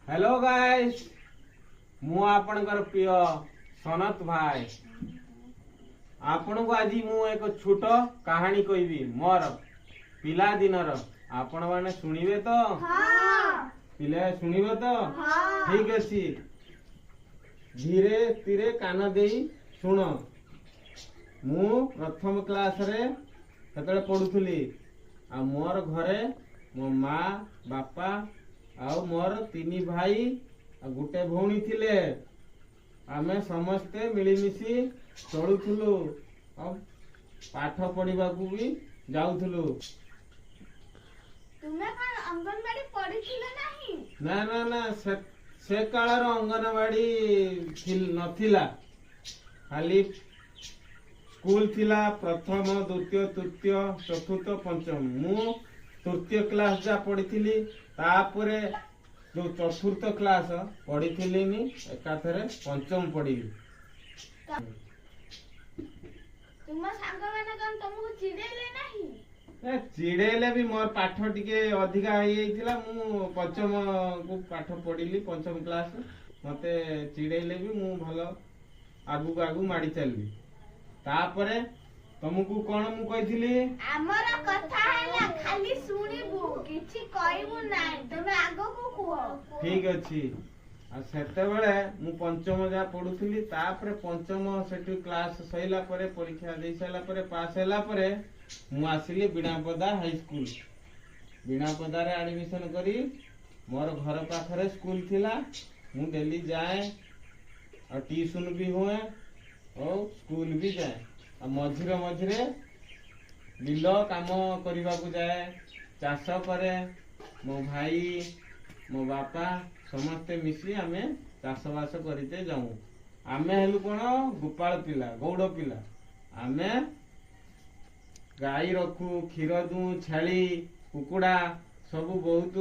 Hello guys, ମୁଁ ଆପଣଙ୍କର ପ୍ରିୟ ସନତ ଭାଇ। ଆପଣଙ୍କୁ ଆଜି ମୁଁ ଏକ ଛୋଟ କାହାଣୀ କହିବି ମୋର ପିଲାଦିନର। ଆପଣମାନେ ଶୁଣିବେ ତ? ପିଲା ଶୁଣିବେ ତ? ଠିକ ଅଛି, ଧୀରେ ଧୀରେ କାନ ଦେଇ ଶୁଣ। ମୁଁ ପ୍ରଥମ କ୍ଲାସରେ ସେତେବେଳେ ପଢୁଥିଲି ଆଉ ମୋର ଘରେ ମୋ ମା, ବାପା ଆଉ ମୋର ତିନି ଭାଇ ଆଉ ଗୋଟେ ଭଉଣୀ ଥିଲେ। ଆମେ ସମସ୍ତେ ମିଳିମିଶି ଚଳୁଥିଲୁ ଆଉ ପାଠ ପଢିବାକୁ ବି ଯାଉଥିଲୁ। ତୁମେ କଣ ଅଙ୍ଗନବାଡି ପଢିଥିଲ ନାହିଁ? ନା ନା ନା, ସେ କାଳର ଅଙ୍ଗନବାଡି ନଥିଲା, ଖାଲି ସ୍କୁଲ ଥିଲା। ପ୍ରଥମ, ଦ୍ୱିତୀୟ, ତୃତୀୟ, ଚତୁର୍ଥ, ପଞ୍ଚମ। ମୁଁ ତୃତୀୟ କ୍ଲାସ ଯା ପଢିଥିଲି। ତାପରେ ଯୋଉ ଚତୁର୍ଥ କ୍ଲାସ ପଢିଥିଲିନି, ଏକାଥରେ ପଞ୍ଚମ ପଢିଲି। ତୁମ ସାଙ୍ଗମାନେ କଣ ତମକୁ ଚିଡେଇଲେ ନାହିଁ? ଏ, ଚିଡେଇଲେ ବି ମୋର ପାଠ ଟିକେ ଅଧିକା ହେଇଯାଇଥିଲା। ମୁଁ ପଞ୍ଚମକୁ ପାଠ ପଢିଲି, ପଞ୍ଚମ କ୍ଲାସ। ମତେ ଚିଡେଇଲେ ବି ମୁଁ ଭଲ ଆଗକୁ ଆଗକୁ ମାଡି ଚାଲିଲି। ତାପରେ ତମକୁ କଣ ମୁଁ କହିଥିଲି? ଆମର କଥା ହେଲା ଖାଲି ଶୁଣିବୁ, କିଛି କହିବୁ ନାହିଁ। ତମେ ଆଗକୁ କୁହ। ଠିକ ଅଛି। ଆଉ ସେତେବେଳେ ମୁଁ ପଞ୍ଚମ ଯାହା ପଢୁଥିଲି। ତାପରେ ପଞ୍ଚମ ସେଠୁ କ୍ଲାସ ସରିଲା ପରେ, ପରୀକ୍ଷା ଦେଇ ସାରିଲା ପରେ, ପାସ୍ ହେଲା ପରେ ମୁଁ ଆସିଲି ବିଣାପଦା ହାଇସ୍କୁଲ। ବିଣାପଦାରେ ଆଡମିସନ କରି, ମୋର ଘର ପାଖରେ ସ୍କୁଲ ଥିଲା, ମୁଁ ଡେଲି ଯାଏ ଆଉ ଟିଉସନ ବି ହୁଏ ଆଉ ସ୍କୁଲ ବି ଯାଏ ଆଉ ମଝିରେ ମଝିରେ ବିଲ କାମ କରିବାକୁ ଯାଏ, ଚାଷ କରେ। ମୋ ଭାଇ, ମୋ ବାପା ସମସ୍ତେ ମିଶି ଆମେ ଚାଷବାସ କରିତେ ଯାଉ। ଆମେ ହେଲୁ କଣ ଗୋପାଳ ପିଲା, ଗଉଡ ପିଲା। ଆମେ ଗାଈ ରଖୁ, କ୍ଷୀର ଦୁ, ଛେଳି, କୁକୁଡ଼ା ସବୁ ବହୁତ।